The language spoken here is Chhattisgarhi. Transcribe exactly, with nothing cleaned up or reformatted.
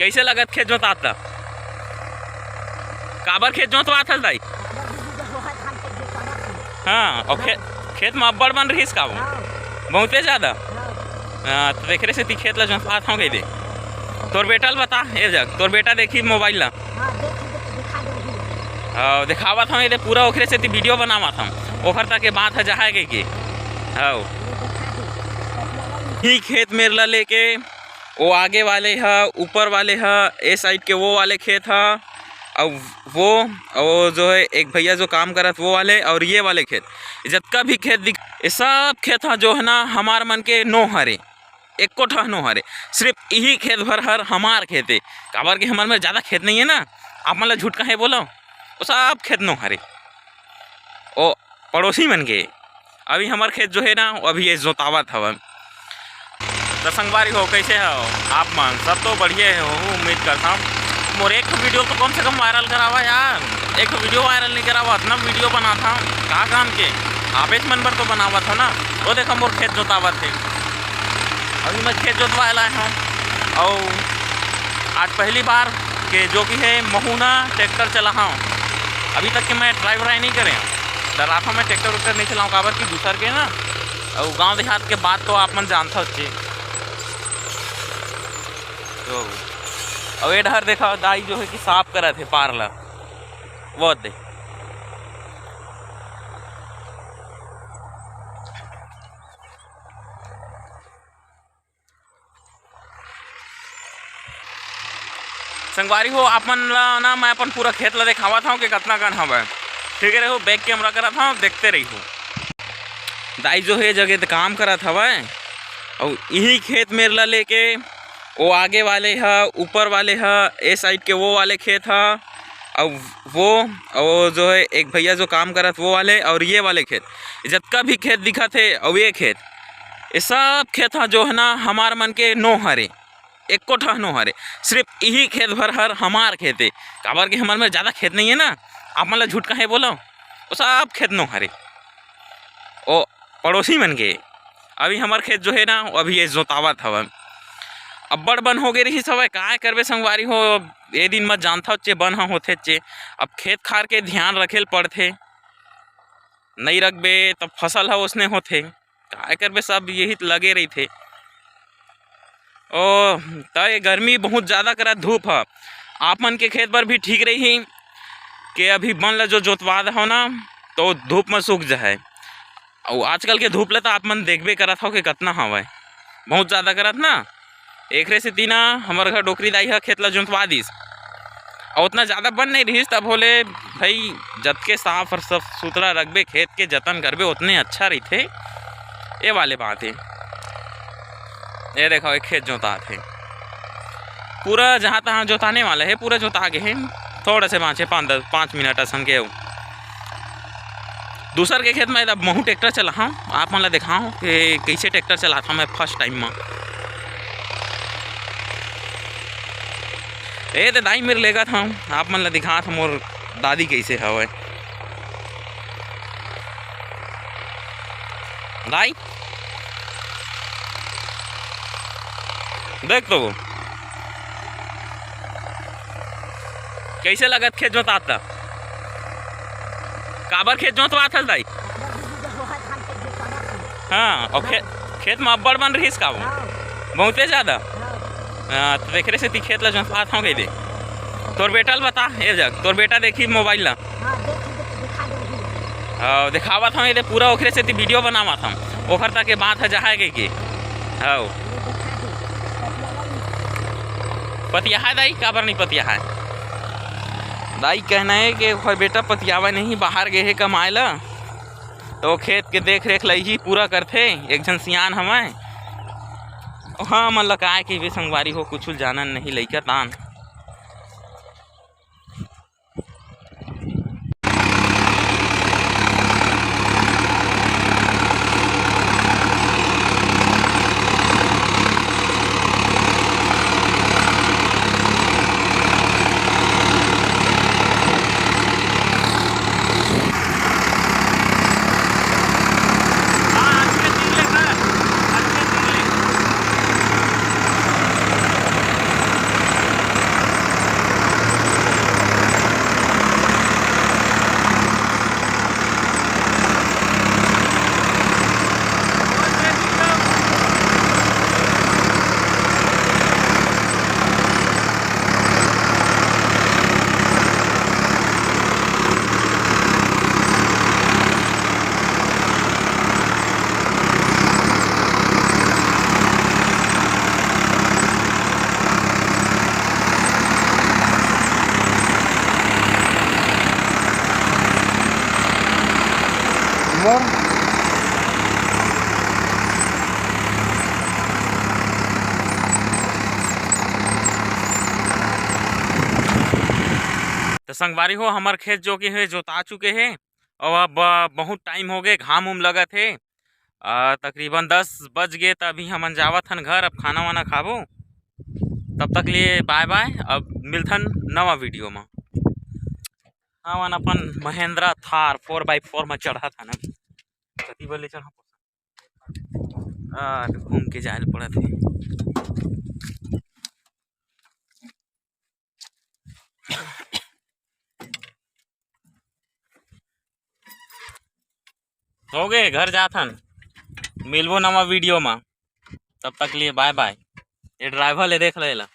कइसे लगत खेत जोतात ला? काबर खेत जोतवात हस दाई? हाँ, अउ खेत, खेत म अब्बड़ बन रहिस का वो? बहुते जादा? हाँ, त तेखरे सेती खेत ला जोतवात हँव कहि दे। तोर बेटा ल बता, ए जग, तोर बेटा देखही मोबाइल ला। हाँ, देखावत हँव, ए दे पूरा ओखरे सेती वीडियो बनावत हँव। ओखर तक के बात ह जहाय कहिके। हाँ। ही खेत मेर ला लेके ओ आगे वाले ह, ऊपर वाले ह, ए साइड के वो वाले खेत ह, अउ वो, वो जो है एक भैया जो काम करत वो वाले, अउ ये वाले खेत, जतका भी खेत दिख, ये सब खेत ह जो है ना, हमार मन के नो हरे, एको ठा नो हरे। सिर्फ इही खेत भर हर हमार खेत हे, काबर के हमर में ज्यादा खेत नहीं है ना। आप मन ला झूठ काहे बोलो, वो सब खेत नो हरे। ओ पड़ोसी मन के। अभी हमर खेत जो है ना, वो अभी ये जोतावत हवन। त संगवारी हो, कइसे हो आप मन? सब तो बढ़िया हे हो, उम्मीद करथंव। मोर एक ठो वीडियो तो कम से कम वायरल करावा यार, एक ठो वीडियो वायरल नहीं करावा, अतना वीडियो बनाथंव का काम के, आपेच मन बर तो बनावत हो ना। वो देखा मोर खेत जोतावत हे, अभी मैं खेत जोतवाए लाए हँव। अउ आज पहली बार के जो कि है महूँ ना ट्रैक्टर चलाहँव, अभी तक के मैं ट्राई व्राई नहीं करे हँव। डराथँव मैं ट्रैक्टर उक्टर नहीं चलाऊँ, काबर कि दूसर के ना, अउ गाँव देहात के बात तो आप मन जानथव चे। तो अउ ए डहर देखा, दाई जो है कि साफ करत हे पार ला, वो दे। संगवारी हो, आप मन ला ना मैं अपन पूरा खेत ला देखावत हँव कि कतना कन हवय। ठीक है, रहो, बैक कैमरा करत हँव, देखते रहिहू। दाई जो है जगह काम करत हवय, अउ इही खेत मेर ला लेके ओ आगे वाले ह, ऊपर वाले ह, ए साइड के वो वाले खेत ह, अउ वो, वो जो है एक भैया जो काम करत वो वाले, अउ ये वाले खेत, जतका भी खेत दिखत हे, अउ ये खेत, ये सब खेत ह जो है ना, हमार मन के नो हरे, एको ठा नो हरे। सिर्फ इही खेत भर हर हमार खेत हे, काबर के हमर में ज्यादा खेत नहीं है ना। आप मन ला झूठ काहे बोलो, वो सब खेत नो हरे। ओ पड़ोसी मन के। अभी हमर खेत जो है ना, वो अभी ये जोतावत हवन। अब्बड़ बन हो गए रहिस हवय, काय करबे संगवारी हो, ए दिन म जानथव चे बन ह होथे चे। अब खेत खार के ध्यान रखे ल पड़थे, नई रखबे तब फसल ह ओसने होथे, काय करबे, सब यही त लगे रहिथे। ओ, त ये गर्मी बहुत ज्यादा करत धूप ह, आप मन के खेत बर भी ठीक रही कि अभी बन ल जो जोतवा दहो ना, तो धूप म सूख जाए। अउ आजकल के धूप ल त आप मन देखबे करत हव कि कतना हवय, बहुत ज्यादा करत ना। एकरे सेती ना हमर घर डोकरी दाई ह खेत ल जोतवा दिस, अउ ओतना ज्यादा बन नहीं रहिस, तब होले भाई जतके साफ और साफ सुथरा रखबे, खेत के जतन करबे, ओतने अच्छा रहिथे। ए वाले बात हे। ये देखो, एक खेत जोतात हे, पूरा जहाँ तहाँ जोताने वाला हे, पूरा जोता गे हे, थोड़ा से बाँचे, पाँच दस, पाँच मिनट असन के। दूसर के खेत में अब महू ट्रैक्टर चलाहूँ, आप मन ला देखाहूँ कि कइसे ट्रैक्टर चलाथों मैं फर्स्ट टाइम में। ए दे दाई मेर लेगत हूँ, आप मन ला दिखात हूँ मोर दादी कइसे हवय। दाई, देख तो वो। कइसे लगत खेत जोतात ला? काबर खेत जोतवात हस दाई? हाँ, अउ खे-, खेत म अब्बड़ बन रहिस का वो? बहुते ज्यादा? हाँ, त तेखरे सेती खेत ला जोतवात हँव कहि दे। तोर बेटा ल बता, ए जग, तोर बेटा देखही मोबाइल ला। हाँ, देखावत हँव, ए दे पूरा ओखरे सेती वीडियो बनावत हँव, ओखर तक के बात ह जहाय कहिके। हव। पतियाहा दाई, काबर नहीं पतियाहा? दाई कहना है कि ओखर बेटा पतियावा नहीं, बाहर गे हे कमाए ला, तो खेत के देख रेख लइही पूरा करथे, एक झन सियान हवय। हाँ, मन ल काय कहिबे संगवारी हो, कुछु जानन नहीं लइका तान। तो संगवारी हो, हमर खेत जो के हे, जोता चुके हे, और अब, अ, बहुत टाइम हो गए, घाम उम लगत हे। अ, तकरीबन दस बज गए, तो अभी हमन जावत हन घर, अब खाना वाना खाबो। तब तक लिए बाय बाय, अब मिलथन नवा वीडियो में। हमन अपन महिंद्रा थार फोर बाई फोर में चढ़त हन। अभी कति बजे ले चढ़ा? आ, घूम के जाए ल पड़त हे। हो गए, घर जाथन, मिलबो नवा वीडियो में। तब तक लिए बाय बाय। ये ड्राइवर ले देख ले ला।